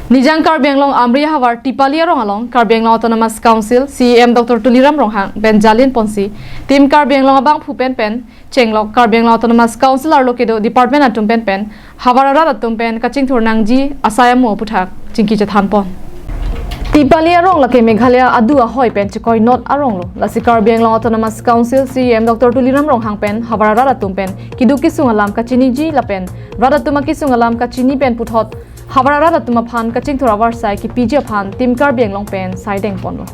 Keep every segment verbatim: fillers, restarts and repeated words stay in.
Nijang Karbi Anglong Amri ahavar Tipali arong along Karbi Anglong Autonomous Council C E M Doctor Tuliram Ronghang pen jalin ponsi Team Karbi Anglong abangphu pen pen chenglok Karbi Anglong Autonomous Council arlo kedo department atum pen pen havar arat atum pen kachingthur nangji asai amo aputhak chingki chethan pon. Tipali arong lake Meghalaya adu ahoi pen chekoi not arong lo. Lasi Karbi Anglong Autonomous Council C E M Doctor Tuliram Ronghang pen havar arat atum pen keduk kesung alam kachiniji lapen rat atum akesung alam kachini pen puthot havar arat atum aphan kachingthur avarsai kipiji aphan Team Karbi Anglong pen sai deng ponlo.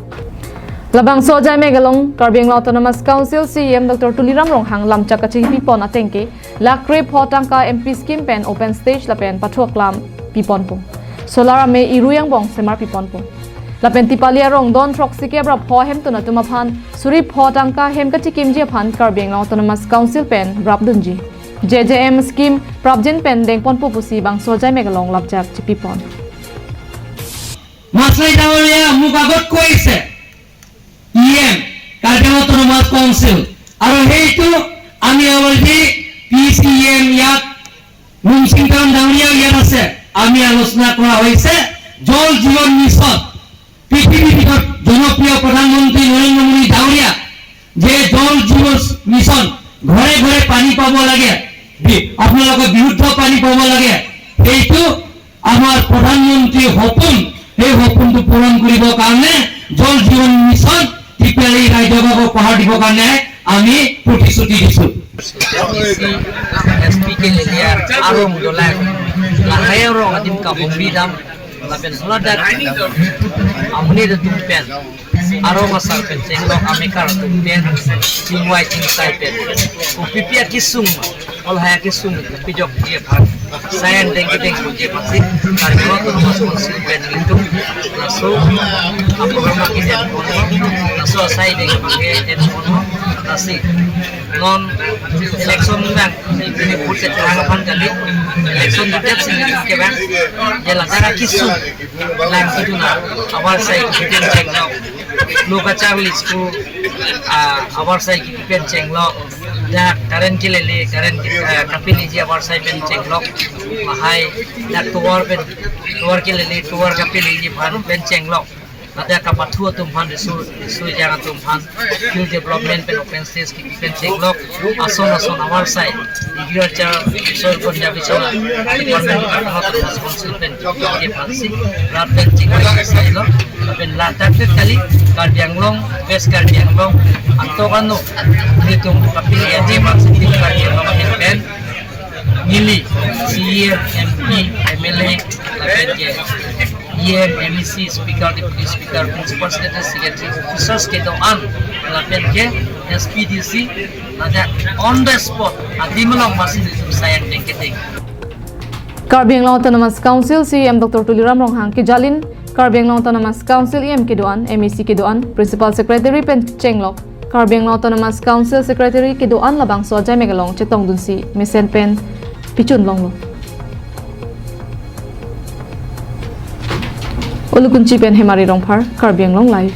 Labangso ajai mek along Karbi Anglong Autonomous Council C E M Doctor Tuliram Ronghang lamchak kachingpi pon atengke lakh kre pho tangka M P scheme pen open stage lapen pathu aklam pi ponpo. Solar amei irui angbong semar pi ponpo. Lapen Tipali arong don throksi kep ra pho hemtun atum aphan suri pho tangka hem kachikimji aphan Karbi Anglong Autonomous Council pen rapdunji J J M scheme prapjin pen deng ponpo pusi bangso ajai mek along lamchak chipi pon. মাছলাই ডাঙৰীয়া মোক আগত কৈছে E M Karbi Anglong autonomous council, আৰু সেইটো আমি already P C E M ইয়াত নুমচিংকাৰাম ডাঙৰীয়া ইয়াত আছে, আমি আলোচনা কৰা হৈছে জল জীৱন মিছন, পৃথিৱীৰ ভিতৰত জনপ্ৰিয় প্ৰধানমন্ত্ৰী নৰেন্দ্ৰ মোদী ডাঙৰীয়া যে জল জীৱন মিছন, ঘৰে ঘৰে পানী পাব লাগে, বি- আপোনালোকে বিশুদ্ধ পানী পাব লাগে, সেইটো আমাৰ প্ৰধানমন্ত্ৰীৰ সপোন। সেই সপোনটো পূৰণ কৰিবৰ কাৰণে জল জীৱন মিছন টিপিআলি ৰাইজক পাহাৰ দিবৰ কাৰণে আমি প্ৰতিশ্ৰুতি দিছো। S P ke lele arong dolang, lahai arong adim ka humbi dam, lapen suladak amuni da tumpen arong asar pen chenglok, amekar tumpen chingwai chingsai pen, upipi akisung, olhai akisung pijokji aphan, sayan dengki dengkuji aphan si Karbi Anglong Autonomous Council pen nelitum laso aprogram ke den kono, laso asai dengki ke den kono, lasi non election bang ini vote ke terang aphan kali, election details ini ke bang, je ladak akisung lang itu na, avarsai kepen chenglok, lo kacharli school, ah, avarsai kepen chenglok, dak current ke lele, current ke, ah, kapiliji avarsai pen chenglok, lahai dak tovar pen, tovar ke lele, tovar kapiliji aphan pen chenglok, ladak kapathu atum aphan, riso, riso ejang atum aphan, skill development pen open stage kepen chenglok, ason ason avarsai agriculture, soil conservation department, Karbi Anglong Autonomous Council pen kepen aphan si rat pen chingwai sai lo, lapen ladak pen kali Karbi Anglong, West Karbi Anglong, antok ano nelitum kapiliji aphan si Karbi Anglong pen neli C E M, M P, M L A, lapen ke E M, M E C, speaker, deputy speaker, principal secretary, secretary, officers kedo-an, lapen ke S P D C, ladak on the spot adim along masi nelitum sayan dengki deng. Karbi Anglong Autonomous Council C E M Doctor Tuliram Ronghang kejalin Karbi Anglong Autonomous Council E M kedo-an, M E C kedo-an, Principal Secretary pen chenglok Karbi Anglong Autonomous Council Secretary kedo-an labangso ajai mek along chetongdunsi mesen pen pichun longlo. Ulukunchi pen Hemari Rongphar, Karbi Anglong Live.